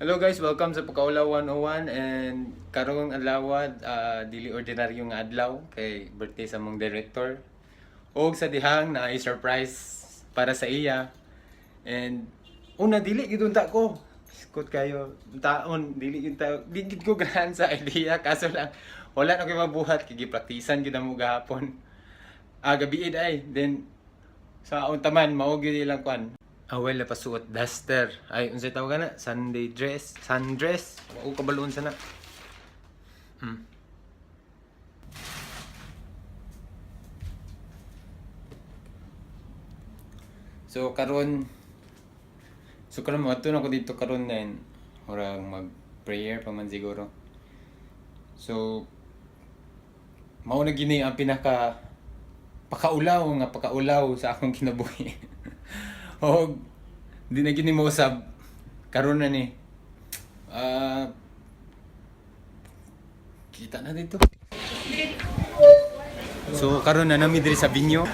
Hello guys, welcome sa Pagkaulaw 101 and karong adlaw, dili ordinaryo nga adlaw kay birthday sa among director. Og sa dihang na surprise para sa iya. And una, dili gid unta ko. Skot kayo taon, dili gid ta, di gid ko ganahan sa idea, kaso lang wala na koy mabuhat kay gipraktisan gid mo gahapon. Ah, gabi ay then sa untaman mao gyud ilang kwan. Ah, well, napasuot duster. Ay, unsay tawag na? Sunday dress, sundress. Wa ko kabaloon sana. So karon mo adto na ko dito karon then murag mag prayer pa man siguro. So mao na gini ang pinaka pakaulaw nga pakaulaw sa akong kinabuhi. Og di na gini mo usab karon na ni. Ah, kita na dito. So karon na nami diri sa binyo.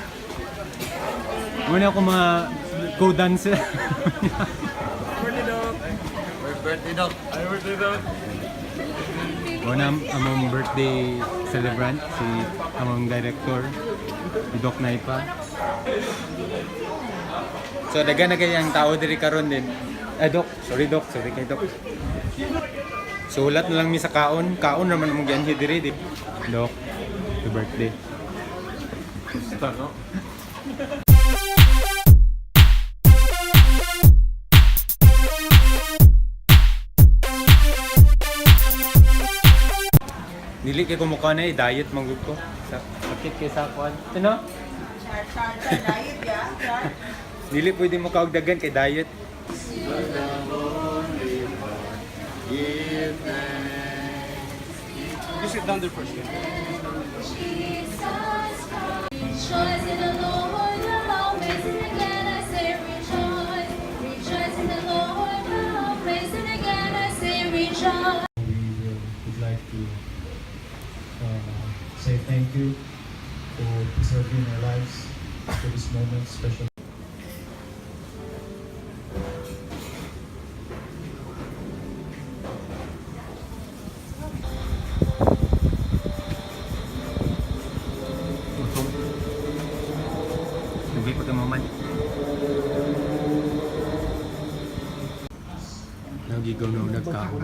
Muna ako mga co-dancer. Birthday dog. Ay, birthday dog. Una among birthday celebrant, si among director, si Doc Naipa. So daga na kay ang tao diri karon din. Ay Doc, sorry Doc, sorry kay Doc. So hulat na lang mi sa kaon, kaon naman among gianhi diri di. Doc, happy birthday. Basta, no? Dili kay kumukha na eh, diet manggug ko. Sa sakit kay sa kuan. Ano? Char, char, char, diet ya. Char. Dili pwede mo kaugdagan kay diet. Give thanks. You sit down there first. Rejoice in the Lord always, and again I say rejoice. Rejoice in the Lord always, and again I say rejoice. We would like to say thank you for preserving our lives to this moment, especially. Gutom. Dugay pa ka maman. Nagigaw na una kaon.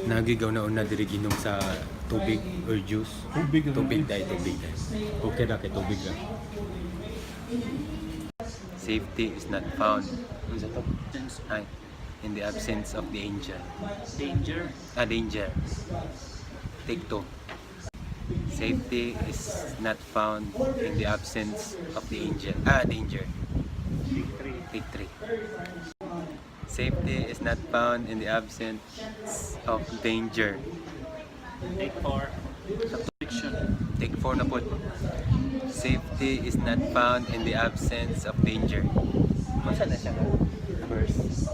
Nagigaw na una diri ginom sa tubig or juice. Tubig. Tubig dai, tubig dai. Okay ra kay tubig ra. Safety is not found. Unsa to? Ay, in the absence of the angel. Danger. Ah, danger. Take two. Safety is not found in the absence of the angel. Ah, danger. Take three. Take three. Safety is not found in the absence of danger. Take four. Fiction. Take four na po. Safety is not found in the absence of danger. Masa na siya nga? Verse.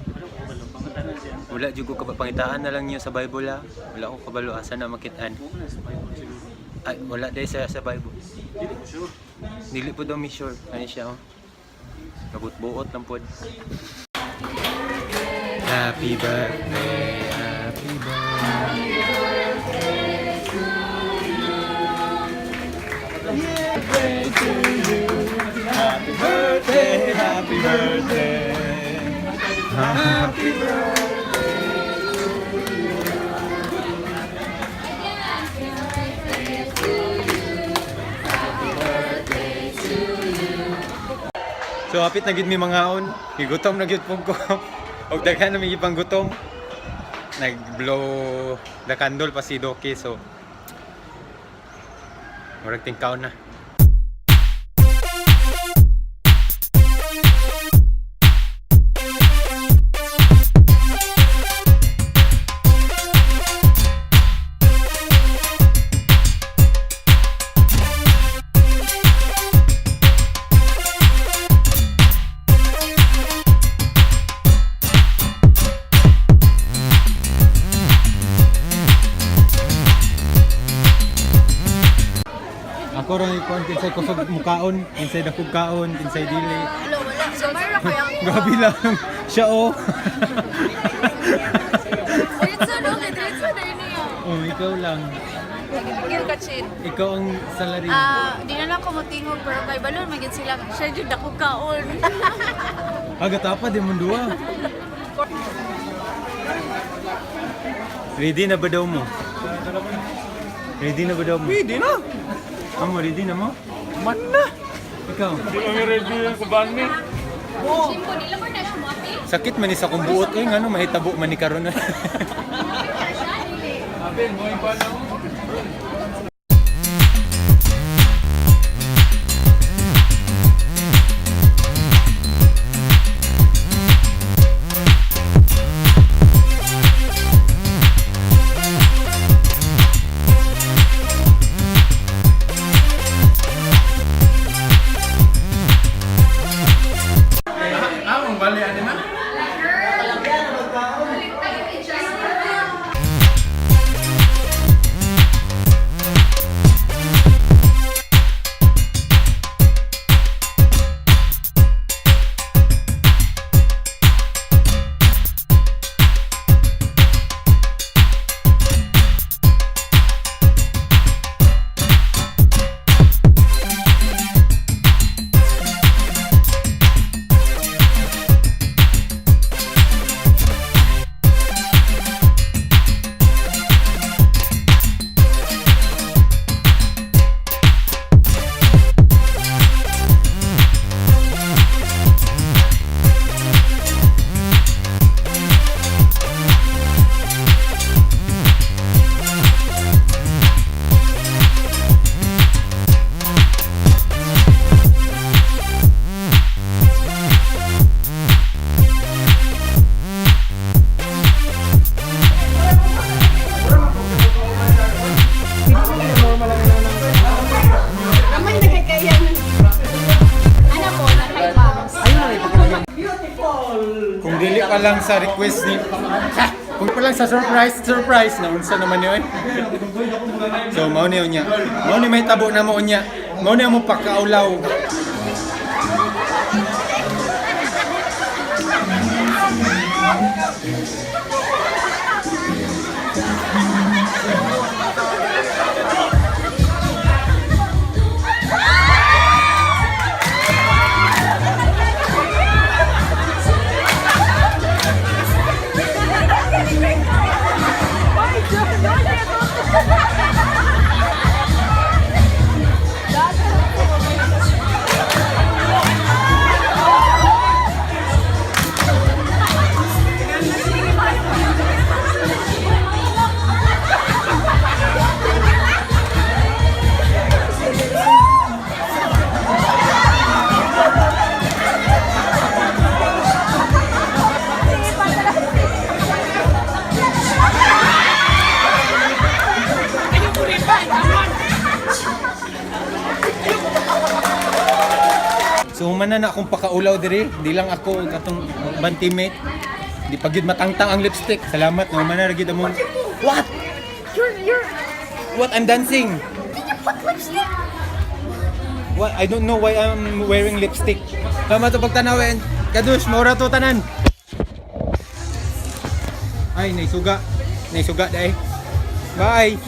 Ano ko kabalo? Pangutanan siya. Wala jud ko pangitaan na lang niyo sa Bible ha. Wala ko kabalo asa na makitaan. Mo na sa Bible siguro. Ay, wala dahil sa Bible. Dili ko sure. Dili po daw mi sure. Ano siya oh. Nabot-buot lang po. Happy birthday, happy birthday. Happy birthday, happy birthday. Happy So hapit na gid mi mangaon. Gigutom na gyud pud ko. Og daghan na mi gipanggutom. Nag-blow the candle pa si Doki, so murag tingkaon na. Ako ra ikuan kinsay kusog mukaon, kinsay dakog kaon, kinsay dili. Wala, wala. So, mayroon kaya Grabe lang. Siya oh. Ikaw lang. Gigil ka, Chin. Ikaw ang salarin. Ah, di na lang ko motingog pero kay balon magid sila. Siya jud ako kaon. Agatapa di mo duwa. Ready na ba daw mo? Ready na ba daw mo? Ready na! Amo, ready na mo? Man na! Ikaw. Di kami ready sa bani. Simpo, nila mo na siya mo, ate. Sakit man ni sa kong buot eh, ngano mahitabo man ni karon. Apin, mo yung pa na. Ah, mong bali ani na? Amay nagkakayan. Ano po, nakay moms. Kung dili pa lang sa request ni kung pa lang sa surprise, surprise na unsa naman yun. So mao ni unya. Mao ni may tabo na mo unya. Mao ni mo pakaulaw. So humana na akong pakaulaw diri, di lang ako ug atong uban teammate. Di pa gyud matangtang ang lipstick. Salamat na humana ra gyud among. What? You're What, I'm dancing? Did you put lipstick? What? I don't know why I'm wearing lipstick. Tama to pagtanawin. Kadush, maura to tanan. Ay, naisuga. Naisuga dai. Bye.